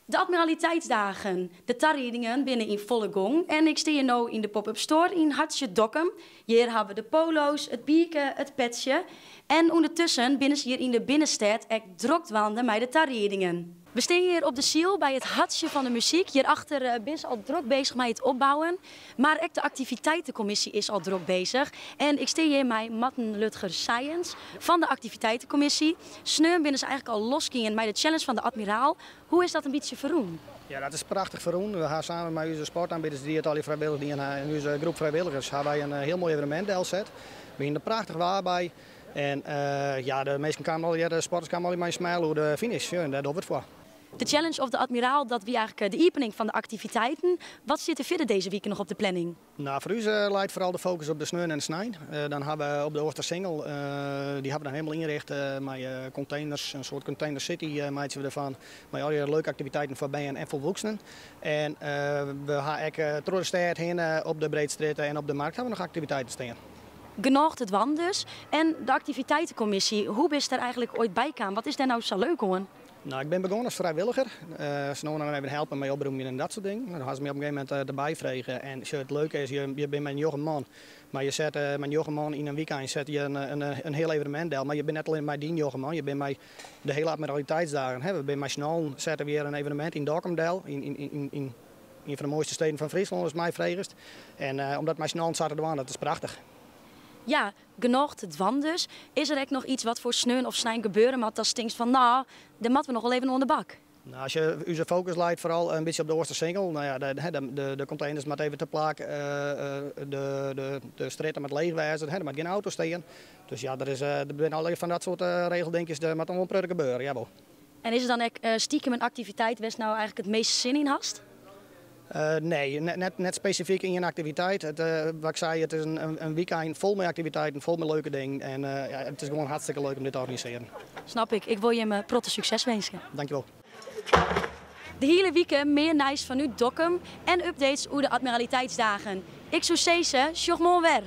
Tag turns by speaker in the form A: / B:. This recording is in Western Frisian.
A: De Admiraliteitsdagen, de tariedingen binne yn folle gong en ik stean no yn de pop-up store yn Hartsje Dokkum. Hjir hawwe we de polo's, it bierke, it petsje en ûndertusken binne se hjir yn de binnenstêd ek drok dwaande mei de tariedingen. We stean hjir op de Syl by it hartsje fan de muzyk. Hjirachter binne se al drok bezich mei it opbouwen, mar ek de aktiviteitenkommisje is al drok bezich. En ik stean hjir mei Marten Lutger Sijens fan de aktiviteitenkommisje. Sneon binne se eigentlik al losgien mei de challenge fan de Admiraal. Hoe is dat in bytsje ferrûn?
B: Ja, dat is prachtich ferrûn. We ha samen mei ús sportaanbieders dy't it allegear frijwillich dien ha en ús groep frijwilligers ha wy in hiel moai evenemint delset. We hiene der prachtich waar by en ja, de minsken kamen allegear, de sporters kamen allegear mei in smile oer de finish. Ja, en dêr dogge we it foar.
A: De Challenge of de Admiraal, dat wie eigentlik de iepening fan de aktiviteiten. Wat stiet der fierder dizze wike noch op de planning?
B: Nou, foar ús leit foaral de fokus op de sneon en de snein. Dan ha we op de Oostersingel, dy ha we dan hielendal ynrichte mei containers, in soart container city meitsje we derfan. Mei allegear leuke aktiviteiten foar bern en folwoeksenen. En we ha ek troch de stêd hinne op de Breedstrjitte en op de Markt ha we noch aktiviteiten stean.
A: Genôch te dwaan dus. En de aktiviteitenkommisje, hoe bist dêr eigentlik oait by kaam? Wat is dêr no sa leuk oan?
B: Nou, ik bin begûn as frijwilliger. Sa no en dan even helpe mei oprûmjen en dat soart dingen. Dan ha se my op in gegeven momint derby frege. En sjoch, it leuke is, je binne mei njoggen man. Mar je sette mei njoggen man yn in wykein sette je in hiel evenemint del. Mar je binne net allinne mei dy njoggen man, je binne mei de hiele Admiraliteitsdagen. We binne mei s'n allen sette we hjir in evenemint yn Dokkum del. Yn ien fan de moaiste steden fan Fryslân, ast my fregest. En om dat mei s'n allen sa te dwaan, dat is prachtich.
A: Ja, genôch te dwaan dus. Is der ek noch iets wat foar sneon of snein gebeure moat datst tinkst fan no, dêr moatte we noch wol even oan de bak?
B: Nou, as je, ús fokus leit foaral in bytsje op de Oostersingel. Nou ja, de containers moatte even te plak, de strjitte moat leech wêze, der moat gjin auto stean. Dus ja, der binne allegear fan dat soart regeldinkjes, der moat noch wol in protte gebeure, jawol.
A: En is der dan ek stiekem in aktiviteit wêr'tst no eigentlik it meast sin yn hast?
B: Nee, net spesifyk ien aktiviteit. Wat ik sei, it is in wykein fol mei aktiviteiten, fol mei leuke dingen. En ja, it is gewoan hartstikke leuk om dit te organisearjen.
A: Snap ik. Ik wol jim protte sukses winskje.
B: Dankjewol.
A: De hiele wike mear nijs fanút Dokkum en updates oer de Admiraliteitsdagen. Ik soe sizze, sjoch moarn wer!